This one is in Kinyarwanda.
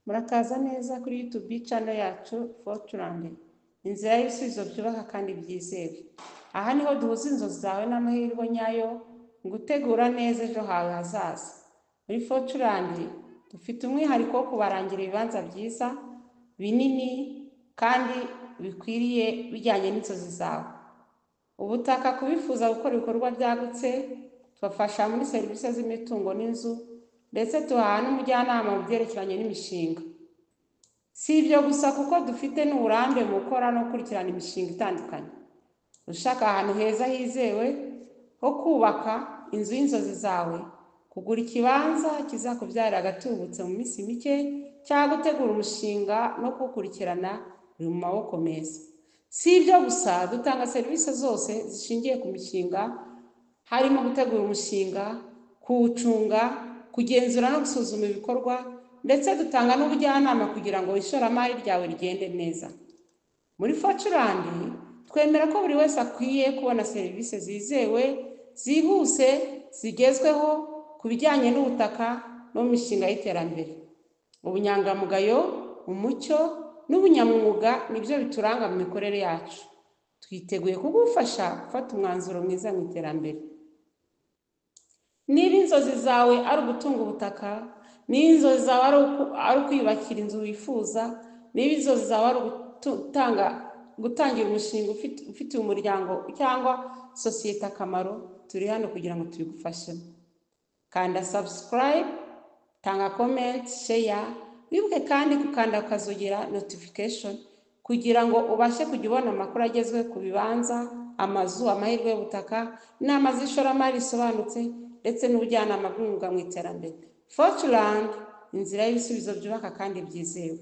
Murakaza neza kuri YouTube channel yacu Fortuland, inzira y'ibisubizo byubaka kandi byizewe. Aha niho duhuza inzozi zawe n'amahirwe nyayo mu gutegura neza ejo hawe hazaza. Muri Fortuland dufite umwihariko wo kubarangira ibibanza byiza, binini kandi bikwiriye bijyanye n'inzozi zawe. Ubutaka ku bifuza gukora ibikorwa byagutse, tubafasha muri serivisi z'imitungo n'inzu, ndetse tubaha n'umujyanama mu byerekeranye n'imishinga. Si ibyo gusa, kuko dufite n'uburambe mu gukora no gukurikirana imishinga itandukanye. Ushaka ahantu heza hizewe ho kubaka inzu y'inzozi zawe, kugura ikibanza kizakubyarira agatubutse mu minsi mike, cyangwa gutegura umushinga no kuwukurikirana, uri mu maboko meza. Si ibyo gusa, dutanga serivisi zose zishingiye ku mishinga, harimo gutegura umushinga, kuwucunga, kugenzura no gusuzuma ibikorwa, ndetse dutanga n'ubujyanama kugira ngo ishoramari ryawe rigende neza. Muri Fortuland twemera ko buri wese akwiye kubona serivisi zizewe, zihuse, zigezweho ku bijyanye n'ubutaka no mu mishinga y'iterambere. Ubunyangamugayo, umucyo n'ubunyamwuga nibyo bituranga mu mikorere yacu. Twiteguye kugufasha gufata umwanzuro mwiza mu iterambere. Niba inzozi zawe ari ugutunga ubutaka, niba inzozi zawe ari ukwiyubakira inzu wifuza, niba inzozi zawe ari gutangira umushinga ufitiye umuryango cyangwa sosiyete akamaro, turi hano kugira ngo tubigufashemo. Kanda subscribe, tanga comment, share, wibuke kandi gukanda ukazogera notification kugira ngo ubashe kujya ubona amakuru agezweho ku bibanza, amazu, amahirwe y'ubutaka, inama z'ishoramari risobanutse, ndetse n'ubujyanama bw'umwuga mu iterambere. Fortuland, inzira y'ibisubizo byubaka kandi byizewe.